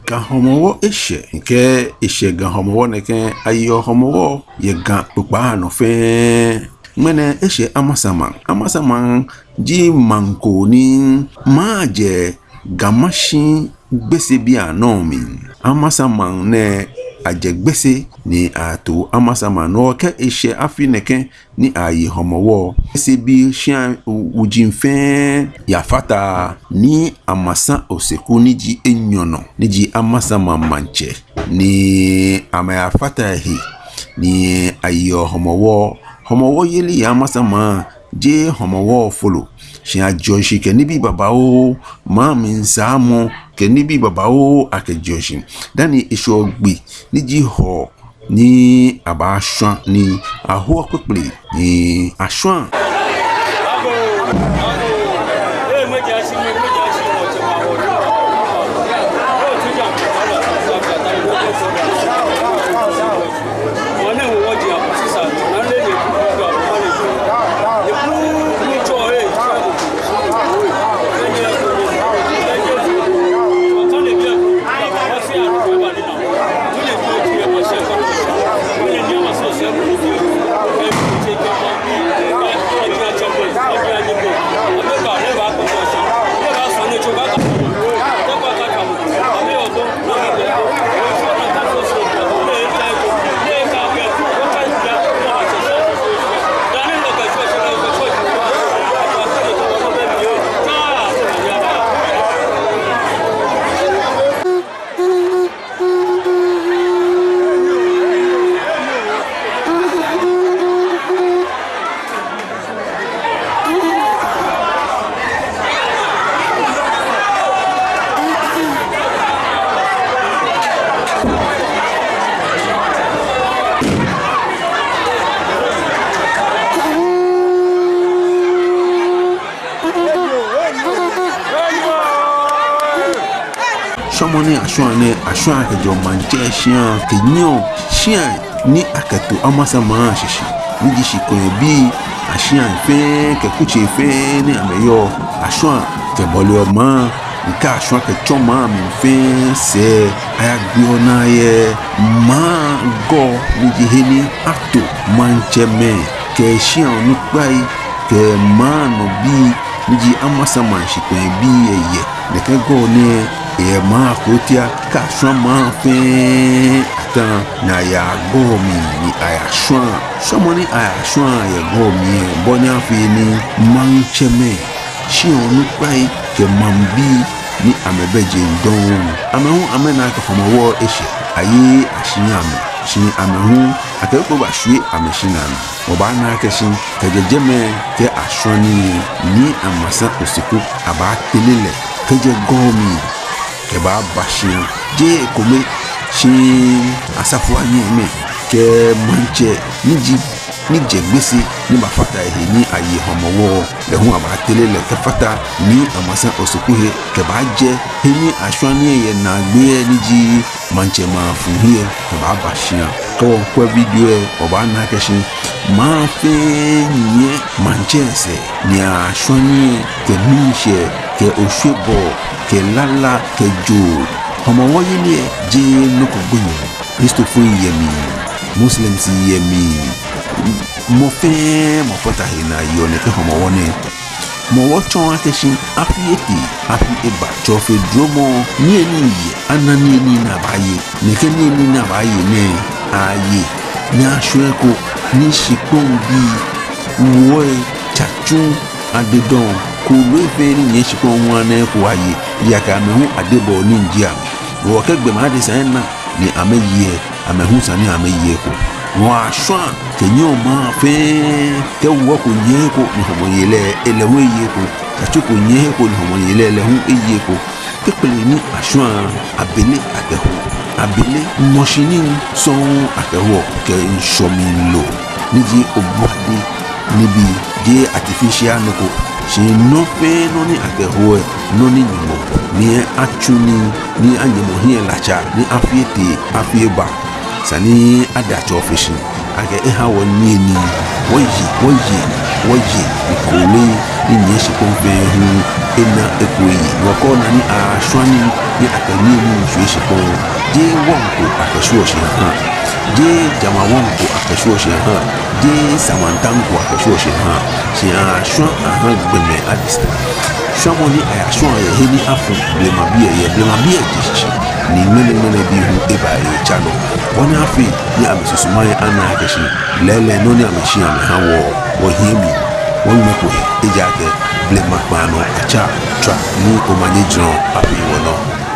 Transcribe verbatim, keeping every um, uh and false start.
Ga Hɔmɔwɔ eshɛ. Kɛ eshɛ Ga Hɔmɔwɔ nɛkɛ, ayeɔ Hɔmɔwɔ yɛ Ga kpokpaa nɔ fɛɛ. Ŋmɛnɛ eshɛ Amasaman. Amasaman ji maŋ ko ni maŋ jɛ Ga Mashi Gbese bianɛ mli. Amasaman nɛɛ ajɛ Gbese ni ato Amasaman. No hewɔ kɛ eshɛ afi nɛkɛ ni aye Hɔmɔwɔ, Gbesebii shia wuji fɛɛ yafata Nii Amasa Oseku ni ji enyɔ nɔ, ni ji Amasaman maŋtsɛ, ni amɛyafata ehe, ni ayeɔ Hɔmɔwɔ. Hɔmɔwɔ yeli yɛ Amasaman jeee Hɔmɔwɔ folo. Shi ajɛɔ shishi kɛ nibii babaoo, maŋ mli saamɔ kɛ nibii babaoo akɛjɛɔ shishi. Dani eshɛɔ gbi ni ji Hɔɔ ni abaashwa ni ahoɔ kpekple ni ashwa. Shwamɔ ni ashwa nɛɛ, ashwa kɛjɛɔ maŋtsɛ shia kɛnyiɛɔ shia ni akɛto Amasaman shishi, ni ji shikpɔŋ bii ashiai fɛɛ kɛ kutsei fɛɛ ni amɛyɔɔ. Ashwa kɛbɔleɔ maŋ, ni kɛ ashwa kɛtsɔ maŋ mli fɛɛ sɛɛ, ayagbeɔ naa yɛ maŋ gɔŋ ni ji he ni ato maŋtsɛmɛi kɛ shia onukpai kɛ maŋ nɔ bii ni ji Amasaman shikpɔŋ bii lɛ yɛ. Nɛkɛ gɔŋ nɛɛ yɛ maŋ krotia. Kɛ ashwa maŋ fɛɛ, ata ni ayaa gɔŋ mli ni ayashwa. Shwamɔ ni ayashwa yɛ gɔŋ mli lɛ, bɔ ni afee ni maŋtsɛmɛi, shia onukpai kɛ maŋbii ni amɛbɛ jeŋ dɔŋŋ, amɛ hu amɛna akɛ Hɔmɔwɔ eshɛ. Ayeee ashi amɛ, shi amɛ hu akɛ eko bashwie amɛshinaa. Wɔbaana akɛ shi kɛjɛ jɛmɛ kɛ ashwa nii, Nii Amasa Oseku abaatere lɛ kɛjɛ gɔŋ mli kɛbaaba shia. Jeee ekome, shi asafoanyɛmɛi kɛ maŋtsɛ ni ji, ni jɛ Gbese ni bafata ehe ni aye Hɔmɔwɔ, lɛ hu abaatere lɛ kɛfata Nii Amasa Oseku he kɛbaajɛ he ni ashwa nii lɛ yɛ naagbee lɛ ni ji maŋtsɛ maŋ fuu hiɛ kɛbaaba shia. Kɛ wɔkwɛ video lɛ, wɔbaana akɛ shi maŋ fɛɛ nyiɛ maŋtsɛ sɛɛ, ni ashwa nii lɛ kɛ miishɛɛ kɛ oshwebɔɔ kɛ lala kɛ joo. Hɔmɔwɔ yeli lɛ jeee nɔ ko gbonyo. Kristofoi yɛ mli, Muslims yɛ mli, mɔ fɛɛ mɔ fata he ni ayeɔ nɛkɛ Hɔmɔwɔ nɛɛ. Hɔmɔwɔ tsɔɔ akɛ shi afi etee, afi eba, Tsɛ Ofe duromɔ niyenii yɛ, ana niyenii ni abaaye. Nɛkɛ niyenii ni abaaye nɛɛ, aye ni ashwa eko ni shikpɔŋ bii, wuɔi, tsatsu, adedɔŋ, kooloi fɛɛ ni nyiɛ shikpɔŋ hu ana eko aye. Ejaakɛ amɛ hu adebɔɔ nii ji amɛ. Wɔkɛ gbɔmɛi adesai ena ni amɛye lɛ, amɛ hu sa ni amɛye eko. Ni ashwa kɛnyiɛɔ maŋ fɛɛ, kɛ wuɔ ko nyiɛ he ko ni hɔmɔ ye lɛ, lɛ hu eye eko. Tsatsu ko nyiɛ he ko ni hɔmɔ ye lɛ, lɛ hu eye eko. Kpekple ni ashwa, abele akɛhoɔ. Abele, ŋmɔshi nii sɔŋŋ akɛhoɔ kɛ ŋshɔ mli loo, ni ji obɔade nibii, jeee artificial nɔ ko. Shi nɔ fɛɛ nɔ ni akɛhoɔ lɛ, nɔ ni Nyɔŋmɔ ni atsu nii, ni anyɛmɔ hiɛ latsa, ni afi etee, afi eba, sa ni ada Tsɛ Ofe shi akɛ eha wɔ niyenii. Wɔye, wɔye, wɔye, ni kooloi ni nyiɛ shikpɔŋ fɛɛ hu ena eko eyi. Wɔkɔ naa ni ashwa nii ni akɛ niyenii shwie shikpɔŋ. Jeee wɔŋ ko akɛshwieɔ shi ahã. Jeee Jama wɔŋ ko akɛshwieɔ shi ahã. Jeee Samantan ko akɛshwieɔ shi ahã. Shi ashwa ahã gbɔmɛi adesai. Shwamɔ ni ayashwaa yɛ he ni afu blema biɛ yɛ, blema biɛ je shishi. Ni ŋmɛnɛŋmɛnɛ bii hu eba etsa nɔ. Bɔ ni afee ni amɛsusumai ana akɛ shi lɛɛlɛŋ nɔ ni amɛshi amɛhã wɔ, wɔhiɛ mli. Wɔŋmɛko he, ejaakɛ blema kpaa nɔ atsa. Tswa ni omanye jurɔ afee wɔnɔ.